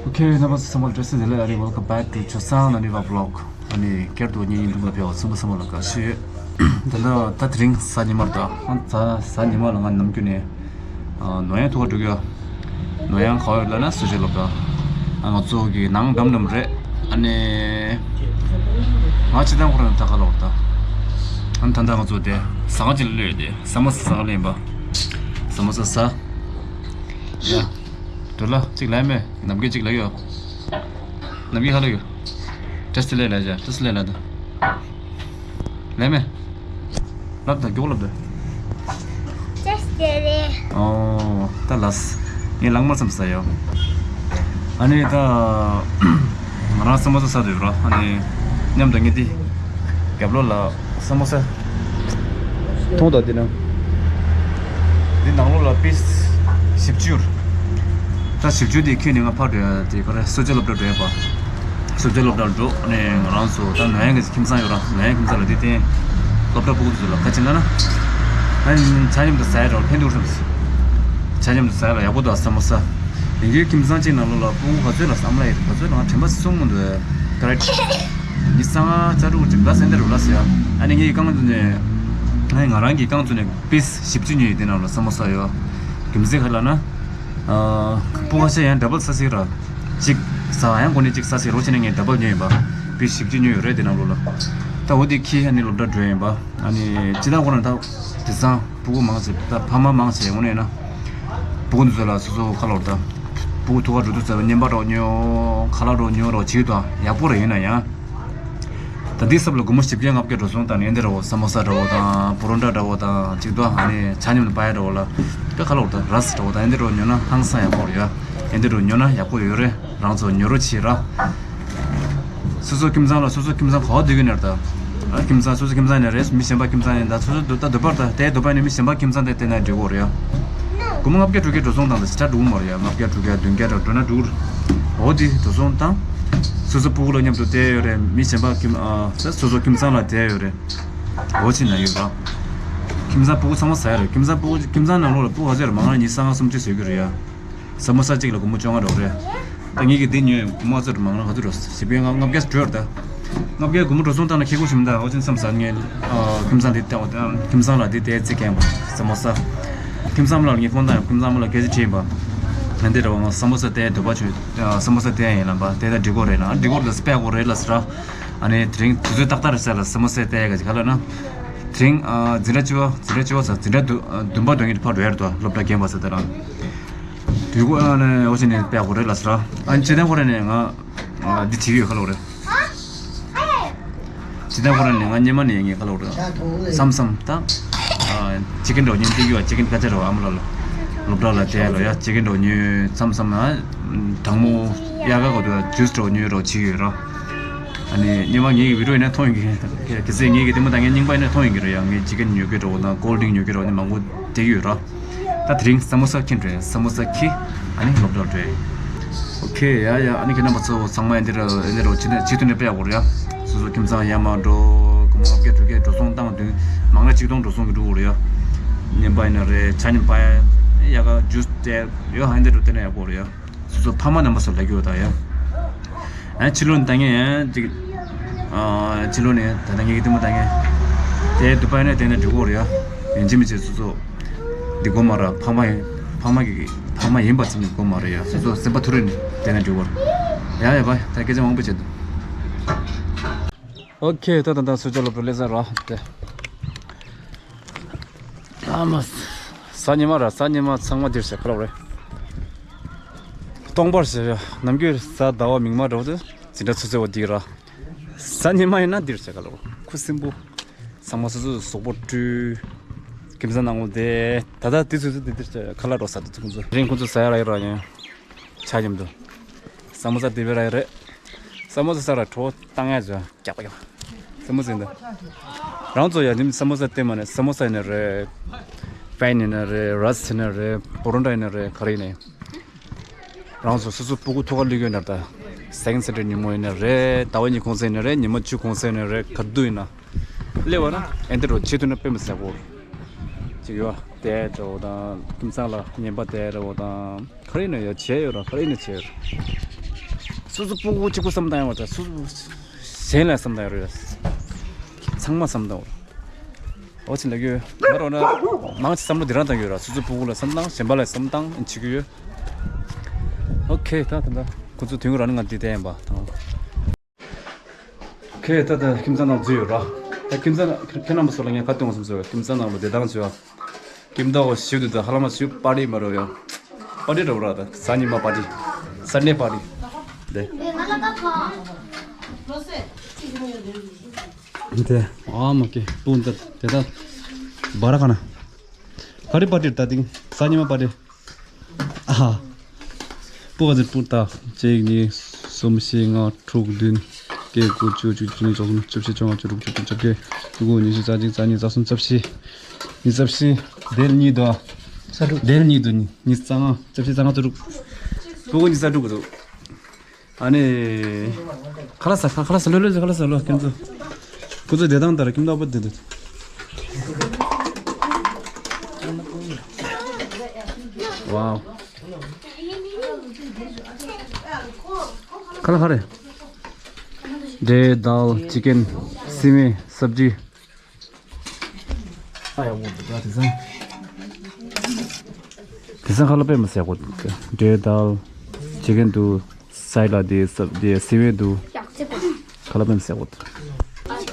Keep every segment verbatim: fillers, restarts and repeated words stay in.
Okay, རྣམ་པ་ཚོ་ཚང་མ་ལ་བཀྲ་ཤིས་བདེ་ལེགས། ཨ་རེ། Welcome back to ཆོས་བཟང་ནོར་བུའི་vlog. ཨ་ནི་སྒེར་དུ་ངེད་གཉིས་ཡིན་འདུག་ལ་ཕེབས་པ་ཚང་མ་ཚང་མ་ལ་དགའ་བསུ་ཡོད། ད་ལྟ་ད་དེ་རིང་གཟའ་ཉི་མ་རེད་ད། ཨ་ད་གཟའ་ཉི་མ་ལ་ང་ནམ་རྒྱུན་ནས་ཨ་ནོར་གཡང་ཐུག་ག་འགྲོ་གི་ཡོད། ནོར་གཡང་ག་བ་ཡོད་ལབ་ན་བཟོ་བཅོས་སློབ་གྲྭ། ཨ་ང་ཚོ་གི་ནང་སྒམ་ནང་རེད། ཨ་ནི་ང་སྤྱིར་བཏང་ཁོ་རང་ད་ག་ལ་བར་ད། ཨ་ནི་ད་ལྟ་ང་ཚོ་དེ་ཟ་ཁང་ཅིག་ལ་སླེབས་ཡོད་དེ། ས་མོ་ས་ཟ་ག་སླེབས་ཡིན་པ། ས་མོ་ས་ཟ། ཡ། འགྲོ་ལ་གཅིག་ལ་མེ། ནམ་རྒྱུན་གཅིག་ལ་ཡོད། ནམ་རྒྱུན་ཧ་ལ་ཡོད། བཀྲ་ཤིས་བདེ་ལེགས་ལ་ཡ། བཀྲ་ཤིས་བདེ་ལེགས་ལ་ད། ལ་མེ། ལབ་ད། མགྱོགས་ལབ་ད། བཀྲ་ཤིས་བདེ་ལེགས། ཨོ་ད་ལགས། ངས་ལག་དམར་ཙམ་ཟ་ཡོད། ཨ་ནི་ད་ང་རང་ས་མོ་ས་ཟ་འདོད་ར། ཨ་ནི་མཉམ་དུ་ངས་འདི་རྒྱབ་ལོགས་ལ་ས་མོ་ས། མཐོང་དང་འདི་ནང་། འདི་ནང་ལོགས་ལ་པིས་བཞི་བཅུ་ཡོད། ད་བཞི་བཅུ་འདི་ཁྱོན་ནས་ང་ཕར་འགྲོ་ཡ་དེ་ག་རེ། བཟོ་བཅོས་སློབ་གྲྭ་འགྲོ་ཡ་པ། བཟོ་བཅོས་སློབ་གྲྭར་འགྲོ། ཨ་ནི་ང་རང་ཚོ་ད་ནོར་གཡང་གི་ཁྱིམ་ཚང་ཡོད་ར། ནོར་གཡང་ཁྱིམ་ཚང་ལ་འདི་བསྟན། སློབ་གྲྭ་སྤུ་གུ་དེ་ཚོ་ལ་ཁ་ཅིག་ན་ན། ཨ་ནི་ཆ་མཉམ་དུ་ཟ་ཡ་འདྲ་བོ་ཕན་ཐོགས་བསམ། ཆ་མཉམ་དུ་ཟ་ཡ་ལ་ཡག་པོ་འདུག་ས་མོ་ས། ཡིན་རྒྱུའི་ཁྱིམ་ཚང་གཅིག་ནང་ལོགས་ལ་སྤུ་གུ་ག་ཚོད་ལ་བསམ་ལ་ཡོད། ག་ཚོད་ལ་ང་དྲན་པ་སོང་མི་འདུག་ཀ་རེ། མི་ཚང་ང་ཅ་དྲུག་ཅིག་ལ་སེ་འདི་རུ་ལ་ཟེར་ཡ། ཨ་ནི་ངའི་རྐང་དུ་ནས། ཨ་ནི་ང་རང་གི་རྐང་དུ་ནས་པིས་བཞི་བཅུ་ཉོས་ཡོད། དེ་ནང་ལ་ས་མོ་ས་ཡོད། རྒྱུ་མཚན་ག་ལ་ན། ཨ་སྤུ་གུ་ཁ་ཤས་ཡང་ཌབ་བལ་ཟ་སྲིད་ར། གཅིག་ཟ་ཡང་གོ་ནས་གཅིག་ཟ་སྲིད་རོགས་བྱས་ནས་ངས་ཌབ་བལ་ཉོས་ཡིན་པ། པིས་བཞི་བཅུ་ཉོས་ཡོད་རེད་དེ་ནང་ལོགས་ལ། ད་འོ་དེ་ཁྱི་ཨ་ནི་སློབ་གྲྭ་འགྲོ་ཡིན་པ། ཨ་ནི་སྤྱི་བཏང་ཁོ་རང་ད་དེང་སང་སྤུ་གུ་མང་ཆེ་ད་ཕ་མ་མང་ཆེ་དངོས་གནས་ན། སྤུ་གུ་འདི་ཚོ་ལ་སོ་སོ་ཁ་ལོར་ད། སྤུ་གུ་ཐུག་ག་འགྲོ་དུས་ཚོད་བརྙན་པར་རོགས་ཉོ། ཁ་ལག་རོགས་ཉོ་རོགས་བྱེད་དང་ཡག་པོ་རེད། ཡིན་ན་ཡང་། ད་འདི་སབ་ལ་སྒོར་མོ་བཞི་བརྒྱ་ལྔ་བརྒྱ་འགྲོ་སོང་དང་ནི་འདི་ར་བོ་ས་མོ་ས་འདྲ་བོ་དང་པོ་རོ་འདྲ་འདྲ་བོ་དང་གཅིག་ཏུ་ཨ་ནི་ཆ་མཉམ་ལ་པ་ཡ་འདྲ་བོ་ལ་ཀ་ཁ་ལོར་ད་ར་སི་འདྲ་བོ་དང་འདི་འདྲ་རོགས་ཉོ་ན་ཧང་སང་ཡག་པོ་རེད་ཡ། འདི་འདྲ་རོགས་ཉོ་ན་ཡག་པོ་ཡོད་རེད། རང་ཚོ་ཉོ་རོགས་བྱེད་ར། སོ་སོ་ཁྱིམ་ཚང་ལ་སོ་སོ་ཁྱིམ་ཚང་ག་བ་སྡོད་ཀྱི་ནར་ད། ཨ་ཁྱིམ་ཚང་སོ་སོ་ཁྱིམ་ཚང་ནས་རེད། མི་གཞན་པ་ཁྱིམ་ཚང་ནས་ད་སོ་སོ་སྡོད་ད་སྡོད་པར་ད་དེ་སྡོད་པ་ནས་མི་གཞན་པ་ཁྱིམ་ཚང་དེ་དེ་ན་འགྲིག་གོ་རེད་ཡ། སྒོར་མོ་ལྔ་བརྒྱ་དྲུག་བརྒྱ་འགྲོ་སོང་དང་ད་ཞེ་དྲག་འགྲོ་གི་མ་རེད་ཡ། ལྔ་བརྒྱ་དྲུག་བརྒྱ་བདུན་བརྒྱ་འགྲོ་ན་འགྲིག་འོ་དེ་འགྲོ་སོང་དང་། སོ་སོ་སྤུ་གུ་ལ་མཉམ་དུ་བསྡད་ཡོད་རེད། མི་གཞན་པ་ཁྱིམ་ཨ་སོ་སོ་ཁྱིམ་ཚང་ལ་བསྡད་ཡོད་རེད། འོ་ཅི་ན་ཡོད་ར། ཁྱིམ་ཚང་སྤུ་གུ་ཚང་མ་ཟ་ཡ་རེད། ཁྱིམ་ཚང་སྤུ་གུ་ཁྱིམ་ཚང་ནང་ལོགས་ལ་སྤུ་གུ་ག་ཚོད་རེད། མང་ན་ཉི་ཤུ་རྩ་ལྔ་སུམ་ཅུ་བཟོ་གི་རེད་ཡ། ས་མོ་ས་གཅིག་ལ་སྒོར་མོ་བཅོ་ལྔ་འགྲོ་རེད། ད་ངེད་ཀྱིས་འདི་ཉོས་སྒོར་མོ་ཚོར་མང་ན་ག་ཚོད་འགྲོ་བཞི་བརྒྱ་ལྔ་བརྒྱ་འགྲོ་རེད་ད། ལྔ་བརྒྱ་སྒོར་མོ་འགྲོ་སོང་བཏང་ན་ཁེ་གོ་ཞིམ་ད། འོ་ཅན་བསམ་ས་ངས་ཨ་ཁྱིམ་ཚང་འདི་ལྟ་བ་དང་ཁྱིམ་ཚང་ལ་འདི་ལྟའི་རྩི་མཁན་པ་ས་མོ་ས། ཁྱིམ་ཚང་མ་ལ་ངས་ཕོན་བཏང་ཡང་ཁྱིམ་ཚང་མ་ལ་སྐད་ཆ་དྲིས་པ། ང་འདི་འདྲ་བ་ང་ས་མོ་ས་ལྟའི་འདོད་པ་བྱུང་། ས་མོ་ས་ལྟའི་ཡིན་ལབ་པ་དེ་ད་འགྲིག་གོ་རེད་ན་འགྲིག་གོ་རེད་ལ་སྤེལ་གོ་རེད་ལ་ཟེར། ཨ་ནི་དེ་རིང་དུས་ཚོད་ཏག་ཏག་རེད་ས་ལ་ས་མོ་ས་ལྟའི་ག་ཅིག་ག་ལ་ན། དེ་རིང་ཨ་འཛིན་གྲྭ་བཅུ་པ་འཛིན་གྲྭ་བཅུ་པ་ས་འཛིན་གྲྭ་བདུན་པ་དོན་གཉེར་ཕར་འགྲོ་ཡ་རེད་དོ། སློབ་གྲྭ་རྒན་པ་ས་དེ་རང་། དུས་འགོ་ཨ་ནི་འོ་ཅི་ནས་སྤེལ་གོ་རེད་ལ་ཟེར། ཨ་ནི་ཅི་ཐན་ཁོ་རེ་ནས་ང་ཨ་འདི་བྱེད་ཀྱི་ཡོད་ཁ་ལོ་རེད། ཅི་ཐན་ཁོ་རེ་ནས་ང་སྙེ་མ་ནས་ངས་ཁ་ལོ་རེད། བསམ་བསམ་ད། ཨ་ཅི་ཀན་འདྲ་བོ་ཉོས་འདི་ཡོད། ཅི་ཀན་སྐད་ཆ་རེད་བ། ཨ་མ་ལ་ལ་སློབ་གྲྭ་ལ་བསྡད་ལོ་ཡ། ཅི་ཀན་འདྲ་བོ་ཉོས་བསམ་བསམ་ན་དང་མོ་ཡ་ག་ག་དུ་ཡ་ཇུས་འདྲ་བོ་ཉོས་རོགས་བྱེད་ཀྱི་ཡོད་ར། ཨ་ནི་སྙེ་མ་ངེད་ཀྱི་བི་ཌིའོ་ཡིན་ན་མཐོང་ཡོང་གི། གལ་སྲིད་ངེད་ཀྱི་ལྟད་མོ་ལྟ་མཁན་རྙིང་པ་ཡིན་ན་མཐོང་ཡོང་གི་རེད་ཡ། ངས་ཅི་ཀན་ཉོ་གི་འདྲ་བོ་དང་ཀོལ་ཌི་རིང་ཉོ་གི་འདྲ་བོ་ནི་མང་པོ་བསྡད་ཀྱི་ཡོད་ར། ད་དེ་རིང་ས་མོ་ས་ཁྱི་འགྲོ་ཡ། ས་མོ་ས་ཁྱི་ཨ་ནི་སློབ་གྲྭར་འགྲོ་ཡ། ཨོ་ཁེ་ཡ་ཡ། ཨ་ནི་ཁྱེད་རྣམ་པ་ཚོ་ཚང་མ་ཨེ་འདི་ར་ཨེ་འདི་ར་ཕྱི་ནས་ཆེད་དུ་ནས་སྤེལ་ཡག་གོ་རེད་ཡ། སོ་སོ་ཁྱིམ་ཚང་ཡར་མར་འགྲོ་སྒོར་མོ་ལྔ་བརྒྱ་དྲུག་བརྒྱ་འགྲོ་སོང་བཏང་དུས་མང་ན་ཆིག་སྟོང་འགྲོ་སོང་གི་འགྲོ་གོ་རེད་ཡ། སྙེ་མ་ཡིན་ན་རེད། ཆ་སྙོམས་པ་ཡ་ག་ཇུས་དེ་ཡོད་ཨེ་འདི་འགྲོ་དེ་ནས་ཡག་གོ་རེད་ཡ། སོ་སོ་ཕ་མ་རྣམ་པ་ཚོ་ལབ་ཀྱི་ཡོད་ད་ཡ། ཨ་ཕྱི་ལོགས་ནས་ལྟ་མཁན་ཡང་ཅིག་ཨ་ཕྱི་ལོགས་ནས་ད་ལྟ་ངེད་ཀྱི་ལྟད་མོ་ལྟ་མཁན་དེ་དུ་པ་ནས་བསྡད་ན་འགྲིག་གོ་རེད་ཡ། ཡིན་གཅིག་མིན་གཅིག་སོ་སོ་འདི་དགོས་མ་རེད། ཕ་མ་ཡིན་ཕ་མ་གི་ཕ་མ་ཡིན་པ་ཙམ་གྱིས་དགོས་མ་རེད་ཡ། སོ་སོ་སེམས་པ་མཐོ་རིས་ནས་བསྡད་ན་འགྲིག་གོ་རེད་ཡ། ཡ་བ་ད་སྐད་ཆ་མང་པོ་བྱེད་འདུག་ཨོ་ཁེ། ད་ད་ད་སུ་ཅག་ལོ་པ་ལེ་ས་ར་དེ། ཨ་མ། གཟའ་ཉི་མ་ར། གཟའ་ཉི་མ་ཚང་མ་འདིར་བྱས་ཁ་ལོ་རེད། སྟོང་པར་བྱས་ཡ། ནམ་རྒྱུན་གཟའ་ཟླ་བ་མིག་དམར་འདྲ་བོ་དེ་འཛིན་གྲྭ་ཚུད་ཚོད་བ་འདི་ར། གཟའ་ཉི་མ་ཡིན་ན་འདིར་བྱས་ཁ་ལོ། ཁུ་སིམ་པོ། ཚང་མ་སོ་སོ་གཟུགས་པོ་བཀྲུས། ཁྱིམ་ཚང་ནང་ལོ་དེ། ད་ལྟ་དེ་ཚུད་ཚོད་དེ་འདིར་བྱས་ཁ་ལག་འགྲོ་ས་དེ་ཚོ་ཁོང་ཚོ་རིང་ཁོང་ཚོ་ཟ་ཡ་ར་ཡོད་ར་ཡིན། ཆ་མཉམ་དུ། ས་མོ་ས་དེ་བས་ར་ཡོད་རེད། ས་མོ་ས་ས་ར་གྲོ་བཏང་ཡ་ཟོ་རྒྱག་པ་རྒྱག་པ། ས་མོ་ས་ཡིན་ད། རང་ཚོ་ཡ་དེ་ས་མོ་ས་བསྟན་མ་ནས་ས་མོ་ས་ཡིན་ན་རེད། པན་ཡིན་ན་རེད། ར་སི་ཡིན་ན་རེད། པོ་རོ་འདྲ་ཡིན་ན་རེད། ག་རེ་ཡིན་ནའི། རང་ཚོ་སོ་སོ་སྤུ་གུ་ཐུག་ག་ལུས་ཡོད་ན་ད། སེ་ཀན་སེ་ཊར་ཌེ་ཉིན་མོ་ཡིན་ན་རེད། ཟླ་བ་གཉིས་གུང་སེང་ཡིན་ན་རེད། ཉི་མ་བཅུ་གུང་སེང་ཡིན་ན་རེད། ག་དུས་ཡིན་ན། སླེབས་པ་ན་ཨེ་འདི་རོ་ཆེད་དུ་ན་དཔེ་མི་སྲིད་གོ། ཅིག་ཡོད་དེ་འདྲ་བོ་དང་ཁྱིམ་ཚང་ལ་ཉན་པ་དེ་འདྲ་བོ་དང་ག་རེ་ཡིན་ན་ཡ་བྱས་ཡོད་ར། ག་རེ་ཡིན་ན་བྱས་ཡོད་ར། སོ་སོ་སྤུ་གུ་གཅིག་པུ་བསམ་བཏང་ཡོད་པ་དང་སོ་སོ་གཞན་ལ་བསམ་བཏང་ཡོད་རེད། ཚང་མ་བསམ་བཏང་བ། འོ་ཅི་ལབ་ཡོད། མ་རོ་ན་མང་ཆེ་བསམ་བློ་འདི་རང་བཏང་ཡོད་ར། སོ་སོ་སྤུ་གུ་ལ་བསམ་བཏང་གཞན་པ་ལ་བསམ་བཏང་བྱེད་ཀྱི་ཡོད། ཨོ་ཁེ། ད་ད་ད་ཁོ་ཚོ་དུས་རང་ང་འདི་བསྟན་པ་དང་། ཁེ། ད་ད་ཁྱིམ་ཚང་ནང་འཛུལ་ཡོད་ར། ད་ཁྱིམ་ཚང་ཁྱེད་རྣམ་པ་ཚོ་ལ་ངས་ཁ་གཏོང་བ་བསམ་ཚོད་ཁྱིམ་ཚང་ནང་ལ་བདེ་ཐང་བྱོས་ཨ། ཀིམ་ཏའོ་ཞུ་དུ་ད་ཧ་ལམ་ཞུ་པར་ཊི་མ་རོ་ཡ། པར་ཊི་འགྲོ་ར་ད་གཟའ་ཉི་མ་པར་ཊི། སན་ཌེ་པར་ཊི། དེ། དེ། ཨ་མ་ཀེ་སྤུན་ད་དེ་ད། བ་ར་ཁ་ན། ག་རེ་པར་ཊི་ད་དེ་གཟའ་ཉི་མ་པར་ཊི། ཨ་ཧ། སྤུ་ག་ཚོད་སྤུ་ད། གཅིག་གཉིས། གསུམ་བཞི་ལྔ་དྲུག་བདུན། བརྒྱད་དགུ་བཅུ་བཅུ་གཅིག་བཅུ་གཉིས་བཅུ་གསུམ་བཅུ་བཞི་བཅོ་ལྔ་བཅུ་དྲུག་བཅུ་བདུན་བཅོ་བརྒྱད་བཅུ་དགུ་ཉི་ཤུ་རྩ་གཅིག་རྩ་གཉིས་རྩ་གསུམ་རྩ་བཞི། ཉི་ཤུ་རྩ་བཞི། དེར་གཉིས་དོ། རྩ་དྲུག་དེར་གཉིས་དོ་ཉི་ཉི་ཤུ་རྩ་ལྔ་རྩ་བཞི་རྩ་ལྔ་རྩ་དྲུག་སྤུ་གུ་ཉི་ཤུ་རྩ་དྲུག་གི་འདུག་ཨ་ནི། ཁ་ལག་ཟ་ཁ་ཁ་ལག་ཟ་ལོས་ལོས་ཟ་ཁ་ལག་ཟ་ལོས་ཁྱེད་ཚོ། ཁོ་ཚོ་བདེ་ཐང་ལྟར་ཁྱིམ་བདག་པོ་བདེ་འདུག་ཝའོ། ཁ་ལག་ག་རེ། འབྲས་དང་ཅི་ཀན། སི་མེ། སབ་ཇི། ཨ་ཡག་པོ་འདུག་ད་དེང་སང་། དེང་སང་ཁ་ལག་དཔེ་མི་སྲིད་ཡག་པོ་འདུག་འབྲས་དང་ཅི་ཀན་འདུག་སའི་ལ་དེ་སབ་དེ་སི་མེ་འདུག་ཁ་ལག་དཔེ་མི་སྲིད་ཡག་པོ་འདུག་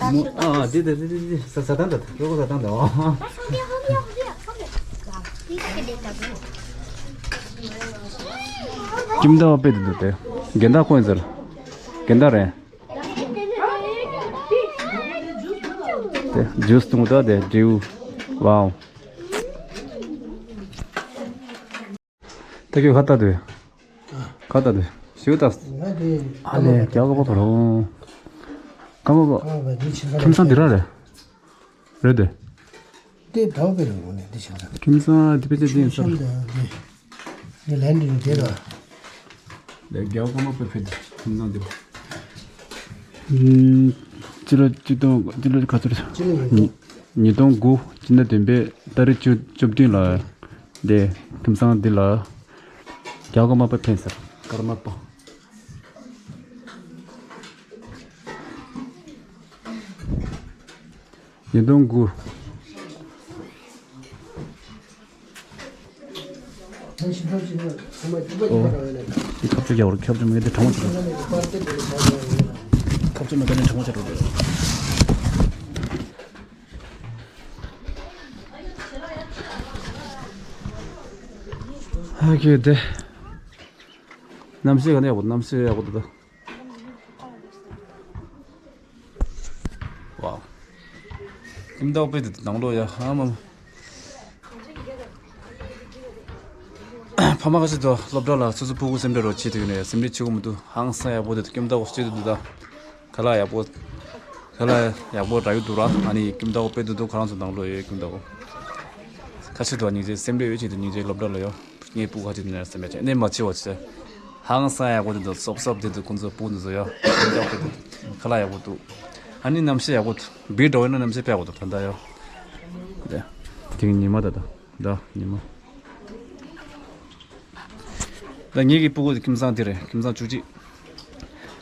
མོ་ཨ་ཨ་དེ་དེ་དེ་དེ་དེ་ཟ་ཟ་ཐང་ད་རོ་གོ་ཟ་ཐང་ད་ཨོ། ཁྱིམ་བདག་དཔེ་དེ་འདུག་སྟེ། རྒན་བདག་ཁོང་ཡིན་ཟེར། རྒན་བདག་རེད། དེ་ཇུས་བཏུང་ད་དེ་འབྲས་བུ། ཝའོ། ད་ཁྱོད་ཁ་བཏགས་དུས། ཁ་བཏགས་དུས་ཞུ་ད། ང་དེ་ཨ་ལས་རྒྱ་གར་པ་བར་འོང་། ཀརྨ་པ། ཁྱིམ་ཚང་འདི་ར་རེད། རེད་དེ། དེ་ད་བ་པའི་རང་ངོ་ནས་འདི་བྱས་ཙང་། ཁྱིམ་ཚང་འདི་ཕལ་ཆེར་འདི་ཡིན་ས་རེད། ཤམ་དང་འདི། འདི་ལན་འདི་དེ་ལ། ལས་རྒྱལ་བ་ཀརྨ་པའི་ཕེབས་ཁྱིམ་ཚང་འདི། ཨུམ། སྤྱི་ལོ་གཅིག་སྟོང་སྤྱི་ལོ་ག་ཚོད་རེད། སྤྱི་ལོ་ཉིས་སྟོང་། ཉིས་སྟོང་དགུ་སྤྱི་ཟླ་བདུན་པའི་ཏ་རིག་བཅུ་བཅུ་བདུན་ལ། འདི་ཁྱིམ་ཚང་འདི་ལ། རྒྱལ་བ་ཀརྨ་པ་ཕེབས་ས་རེད། ཀརྨ་པ། ཉིས་སྟོང་དགུ། ཨོ། འདི་ཁ་ཕྱོགས་རྒྱག་བར་ཁྱབ་ཆུ་མེད་དེ་གྲང་མོ་ཆེ་རེད། ཁ་ཕྱོགས་མེད་པ་ནི་གྲང་མོ་ཆེ་རེད། ཨ་ཁེ་དེ། གནམ་གཤིས་ག་ནས་ཡག་པོ། གནམ་གཤིས་ཡག་པོ་འདུག་ད། ཝའོ། ཁྱིམ་བདག་དཔེ་དེ་ནང་ལོགས་ཡ་ཨ་མ། ཕ་མ་ཁ་ཤས་དུ་སློབ་གྲྭ་ལ་སོ་སོ་ཕྲུ་གུ་སེམས་ཁྲལ་རོགས་བྱེད་དུས་ནས་སེམས་ཁྲལ་བྱེད་དགོས་མི་འདུག་ཧང་སང་ཡག་པོ་དེ་ཁྱིམ་བདག་པོ་བྱེད་དུ་འདུག་ད། ཁ་ལག་ཡག་པོ། ཁ་ལག་ཡག་པོ་རག་གི་འདུག་ར། ཨ་ནི་ཁྱིམ་བདག་པོ་དཔེ་དེ་འདུག་ཁ་རང་ཚོ་ནང་ལོགས་ཡོད་ཁྱིམ་བདག་པོ། ཁ་ཤས་དུ་སྙིང་རྗེ་སེམས་ཁྲལ་ཡོད་བྱེད་དུ་སྙིང་རྗེ་སློབ་གྲྭ་ལ་ཡོད། ངའི་སྤུ་གུ་ཁ་ཅིག་ནས་སེམས་པ་ཅན་ནས་མ་བྱེད་བ་བྱེད། ཧང་སང་ཡག་པོ་དེ་ཚོ་སོབ་སོབ་དེ་ཚོ་ཁོང་ཚོ་སྤུ་གུ་དེ་ཚོ་ཡ། ཁ་ལག་ཡག་པོ་འདུག་ཨ་ནི་གནམ་གཤིས་ཡག་པོ་འདུག་བི་འགྲོ་ཡོད་ན་གནམ་གཤིས་དཔེ་ཡག་པོ་འདུག་ད་ལྟ་ཡ། དེ་ཉི་མ་ད་ད་ད་ཉི་མ། ད་ངེད་ཀྱི་སྤུ་གུ་དེ་ཁྱིམ་ཚང་དེ་རེད། ཁྱིམ་ཚང་བཅུ་གཅིག་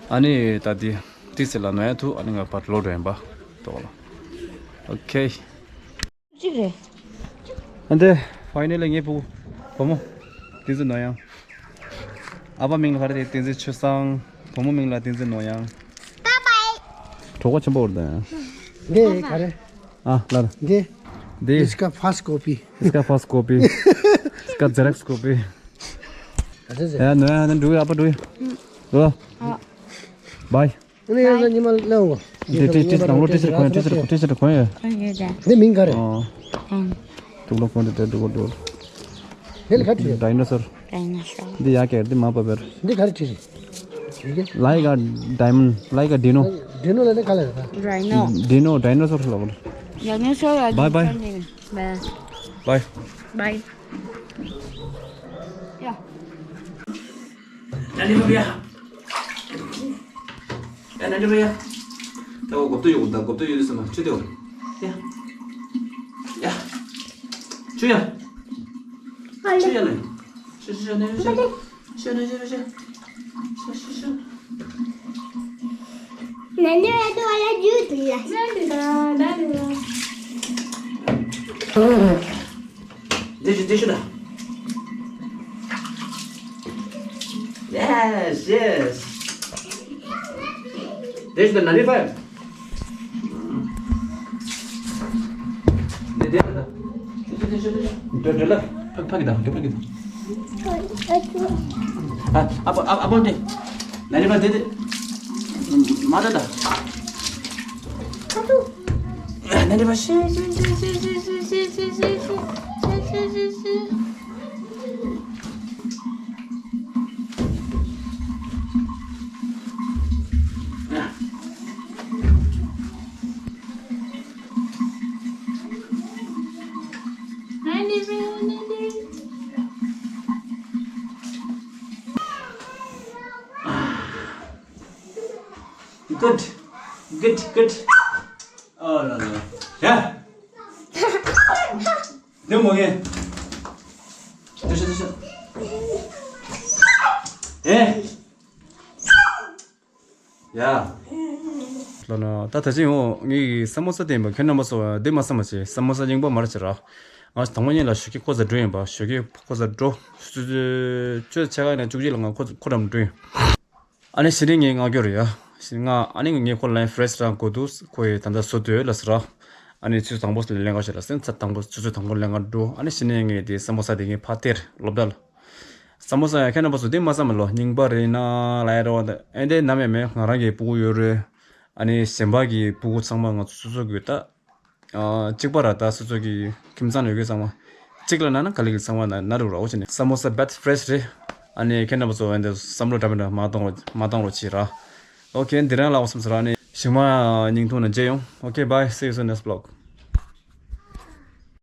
ཨ་ནི་ད་དེ་ཏི་སི་ལ་ནོ་ཡ་ཐུ་ཨ་ནི་ང་ཕར་ལོག་འགྲོ་ཡིན་པ་ཏོག་ལ། ཨོ་ཁེ། གཅིག་རེད། ཨ་འདི་ཕ་ཡི་ནི་ལ་ངའི་བུ་བུ་མོ། བསྟན་འཛིན་ནོར་གཡང་། ཨ་ཕ་མིང་ལ་ག་རེ་དེ་བསྟན་འཛིན་ཆོས་བཟང་། བུ་མོ་མིང་ལ་བསྟན་འཛིན་ནོར་གཡང་། གྲོགས་པོ་ཆེན་པོ་བར་དང་། འདི་ག་རེ། ཨ་ལ་ལ། འདི། འདི། इसका first copy. इसका first copy. इसका जेरोक्स कॉपी। अच्छा जी। ཡ་ནོར་གཡང་ནི་འགྲོ་ཡ། ཨ་ཕ་འགྲོ་ཡ། ཨ། བའི། ཨ་ནི་ཡང་ཉི་མ་ལ་འོ། ཏི་ཏི་ཏི་ནང་ལོགས་ཏི་ཤར་གོན་ཡ། ཏི་ཤར་ཏི་ཤར་གོན་ཡ། འདི་མིང་ག་རེ། ཨོ། དུག་ལོག་གོན་ཏེ་དུག་ལོག་དུག་འདི་ག་རེ་བྲིས། ཌའི་ནོ་སོར། ཌའི་ནོ་སོར། འདི་ཡ་གེ་འདི་མ་པ་བེར། འདི་ག་རེ་བྲིས་རེད། Like a diamond, like a dino. ཌི་ནོ་ལ་ནི་ག་ལ་རེད། རའི་ནོ། Dino, dinosaur ལ་བར། ཌའི་ནོ་སོར་ལ། Bye bye. Bye. Bye. Bye. ཡ། ཡ་ནི་འགྲོ་ཡ། ཡ་ནི་འགྲོ་ཡ། ད་འོ་གོབ་ཏོ་ཡོད་ད། གོབ་ཏོ་ཡོད་དུས་སེམས་པ་ཆུ་དེ་འོ། ཡ། ཡ། ཆུ་ཡ། ཆུ་ཡ་ནི། ཆུ་ཆུ་ཆུ་ནི་ཆུ་ཆུ། ཆུ་ནི་ཆུ་ཆུ་ཆུ། ཆུ་ཆུ་ཆུ། Nandiba, tú ahora ayúdala. Nandiba, dale. Deixa, deixa lá. Yes, yes. Deixa lá, Nandiba. Nandiba, deixa, deixa, deixa. Deixa lá. ཕ་གི་དང་། ཕ་གི་དང་། ཨ་ཨ་ཨ་ཨ་ནི་ནི་མ་ད་ད། ནི་ནི་མ་ཤི་ཤི། Good, good, good. Oh, no, no. Yeah. Don't move. Deixa, deixa. Eh. ཡ། ལོ་ན་ད་ད་ཅི་ཡོང་ངའི་ས་མོ་ས་དེ་ཡིན་པ། ཁྱོད་རྣམ་པ་ཚོ་དེ་མ་བསམ་པ་བྱེད། ས་མོ་ས་རྙིང་པ་མར་བྱེད་ར། ང་དང་པོ་ཉིད་ལ་ཞོགས་ཀས་ཁོ་ཚ་འགྲོ་ཡིན་པ། ཞོགས་ཀས་ཁོ་ཚ་འགྲོ། ཆུ་ཚོད་ཕྱེད་ཀ་ནས་བཅུ་གཅིག་ལ་ང་ཁོ་ཁོ་རམ་འགྲོ་ཡིན། ཨ་ནི་གཞི་ནས་ངས་མངགས་རྒྱུ་རེད་ཡ། ང་ཨ་ནི་ངས་ཁོ་ལ་ཡང་ཕི་རེ་ཤི་རང་དགོས་འདུག་ཁོ་ཡི་ད་ལྟ་བཟོ་འདོད་ལ་ཟེར་ར། ཨ་ནི་ཆུ་ཚོད་དང་པོ་ལེན་ག་ཞེས་ལ་སེམས་ཚ་དང་པོ་ཆུ་ཚོད་དང་པོ་ལེན་ག་འགྲོ། ཨ་ནི་གཞི་ནས་ངས་དེ་ས་མོ་ས་དེ་ངས་ཕ་སྟེར་སློབ་གྲྭ་ལ། ས་མོ་ས་ཡང་ཁྱེད་རྣམ་པ་ཚོ་དེ་མ་བསམ་མ་ལོ། རྙིང་པ་རེད་ན་ལ་ཡ་རེད་བ། ཨེ་འདྲས་ནམ་ཡང་མེད། ང་རང་གི་སྤུ་གུ་ཡོད་རེད། ཨ་ནི་གཞན་པ་གི་སྤུ་གུ་ཚང་མ་ང་ཚོ་སོ་སོ་གི་ད་གཅིག་པ་ར། ད་སོ་སོ་གི་ཁྱིམ་ཚང་ཡོད་མཁན་ཚང་མ་གཅིག་ལ་ན་ན་ག་ལེ་གི་ཚང་མ་ན་ན་རུ་ར། འོ་ཅི་ནས་ས་མོ་ས་བེད་ཕི་རེ་ཤི་རེད། ཨ་ནི་ཁྱེད་རྣམ་པ་ཚོ་ཨེ་འདྲས་བསམ་བློ་འདྲ་མི་འདྲ་མ་གཏོང་རོགས། མ་གཏོང་རོགས་བྱེད་ར། ཨོ་ཁེ། འདི་རང་ལ་འོ་བསམ་ཟེར་ར། ཨ་ནི་ཞིག་མ་ཉིང་ཐུང་ན་མཇལ་ཡོང་། Okay, bye, see you soon, next vlog.